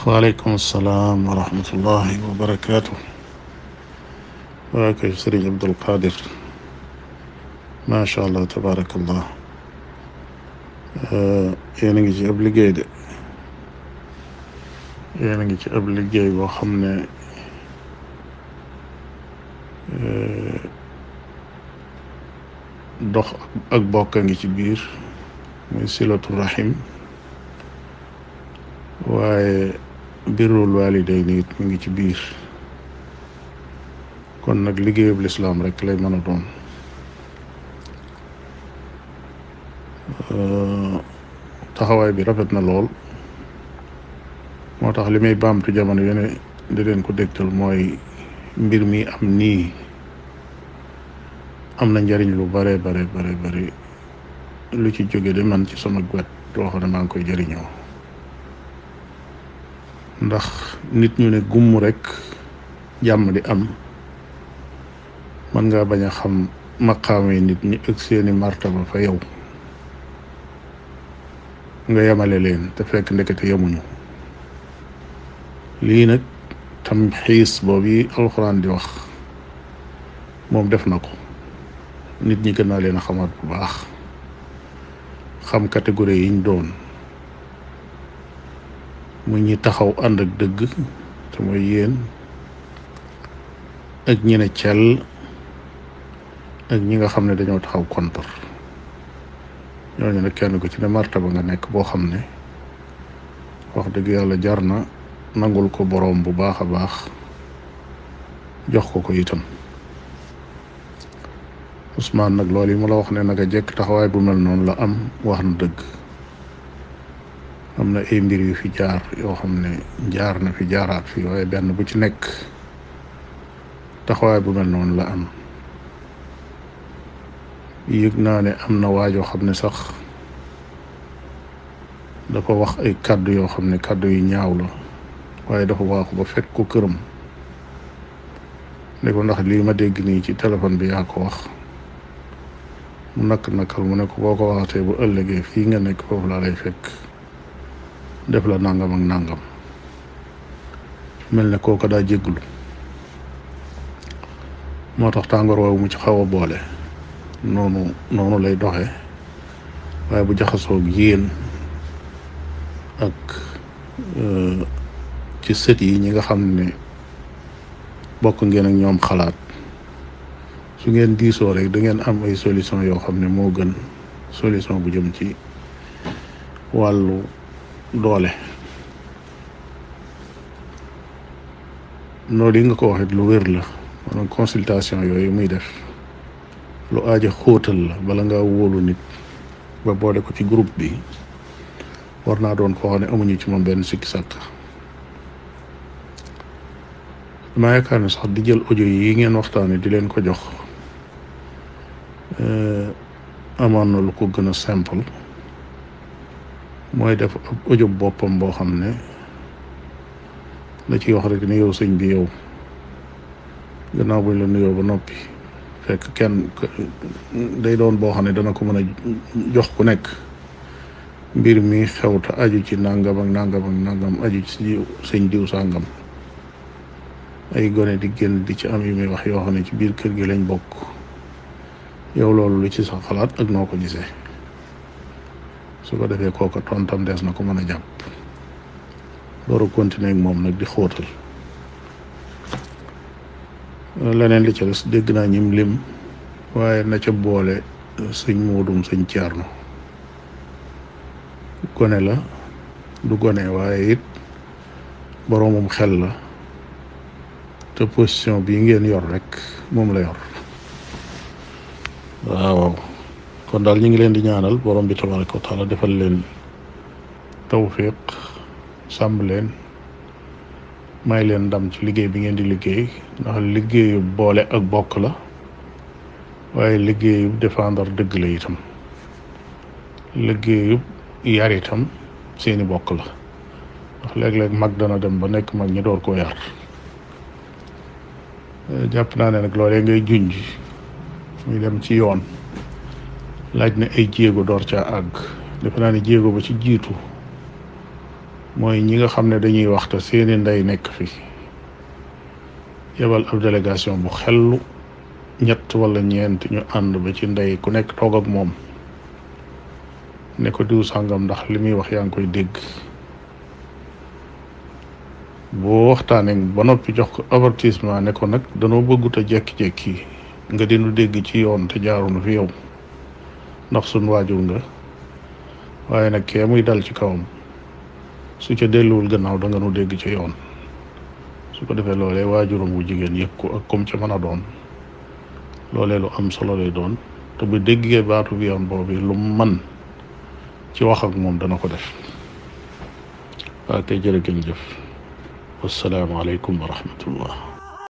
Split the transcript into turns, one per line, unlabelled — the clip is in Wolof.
waaleykum salaam wa rahmatullahi wa barakaatu. waa kay sëriñ Abdul Qadir, macha allah tabaarakallah. yéen a ngi ci ab liggéey de yéen a ngi ci ab liggéey boo xam ne dox ak bokk a ngi ci biir, muy silatu rahim, waaye birrul waalidayni it mi ngi ci biir. kon nag liggéeyub lislaam rek lay mën a doon. taxawaay bi rafet na lool, moo tax li may baamtu jamono yene di leen ko dégtal mooy mbir mi am nii am na njariñ lu bare lu ci jóge de man ci sama wet doo xam ne maa ngi koy jëriñoo. ndax nit ñu ne gumm rek jàmm di am, man ngaa bañ a xam maqaamee nit ñi ak seeni martaba fa yow, nga yemale leen te fekk ndekete yemuñu. lii nag tam xiis boobu yi alxuraan di wax moom def na ko. nit ñi gën naa leen a xamaat bu baax, xam catégorie yiñ doon, mu ñi taxaw ànd ak dëgg te mooy yéen, ak ñi ne cell, ak ñi nga xam ne dañoo taxaw contre. ñooñu nag kenn ku ci ne martaba nga nekk boo xam ne wax dëgg yàlla jar na nangul ko boroom bu baax a baax, jox ko itam. Ousmane nag loolu yi mu la wax ne naka jekk taxawaay bu mel noonu la am, wax na dëgg. am na ay mbir yu fi jaar yoo xam ne jaar na fi jaaraat fi, waaye benn bu ci nekk taxawaay bu mel noonu la am. yëg naa ne am na waajoo xam ne sax dafa wax ay kàddu yoo xam ne kàddu yu ñaaw la, waaye dafa waaxu ba fekk ko këram ne ko ndax lii ma dégg nii ci téléphone bi yaa ko wax. mu nakal mu ne ko boo ko waxatee bu ëllëgee fii nga nekk foofu laa lay fekk, def la nangam ak nangam. mel ne kooka daa jégglu. moo tax tàngoor woowu mu ci xaw a boole noonu lay doxe, waaye bu jaxasoog yéen ak ci sët yi ñi nga xam ne bokk ngeen ak ñoom xalaat, su ngeen diisoo rek da ngeen am ay solution yoo xam ne moo gën solution bu jëm ci wàllu doole. noonu yi nga ko waxit lu wér la, maanaam consultation yooyu muy def lu aaja xóotal la. bala nga wóolu nit ba boole ko ci groupe bi, war naa doon koo xam ne amuñu ci moom benn sikki sàkk. damaa yaakaar ne sax di jël audio yi ngeen waxtaane di leen ko jox, amoon na lu ko gën a simple, mooy def ab audio boppam boo xam ne da ciy wax rek ne yow sëñ bi yow, gannaaw buñ la nuyoo ba noppi, fekk kenn day doon boo xam ne dana ko mën a jox ku nekk mbir mi xew te aju ci nangam ak nangam aju ci sëñ diw sàngam. ay gone di génn di ci am yu muy wax yoo xam ne ci biir kër gi lañ bokk. yow loolu lu ci sa xalaat ak noo ko gisee. su ko defee kooka tontam des na ko mën a jàpp. loolu continuer ak moom nag di xóotal. leneen li ca des dégg naa ñim lim, waaye na ca boole sëñ Moodum sëñ Ceerno. gone la du gone, waaye it boroomum xel la, te position bii ngeen yor rek moom la yor. waaw kon daal ñu ngi leen di ñaanal borom bi tabaraka wa taala defal leen tawfiq, sàmm leen, may leen ndam ci liggéey bi ngeen di liggéey. ndax liggéeyu boole ak bokk la, waaye liggéeyu défendre dëgg la itam. liggéeyu yar itam seeni bokk la, ndax léeg-léeg mag dana dem ba nekk mag ñi door koo yar. jàpp naa ne nag loolee ngay junj muy dem ci yoon, laaj na ay jéego door caa àgg. defe naa ne jéego ba ci jiitu mooy ñi nga xam ne dañuy waxta seeni ndey nekk fi yebal ab délégation bu xellu ñett wala ñeent ñu ànd ba ci ndey ku nekk toog ak moom ne ko diw sàngam ndax li muy wax yaa ngi koy dégg. boo waxtaanee ba noppi jox ko avertissement ne ko nag danoo bëggut a jekki-jekki nga dinu dégg ci yoon te jaarunu fi yow ndax suñ waajur nga waaye nag kee muy dal ci kawam su ca delluwul gannaaw da nga nu dégg ci yoon. su ko defee loolee waajuram bu jigéen yëg ko ak comme ca mën a doon loolee lu am solo lay doon te bu déggee baatu bi yoon boobu lu man ci wax ak moom dana ko def. waa kay jërë ngeen jëf. wassalaamu aleykum wa rahmatullah.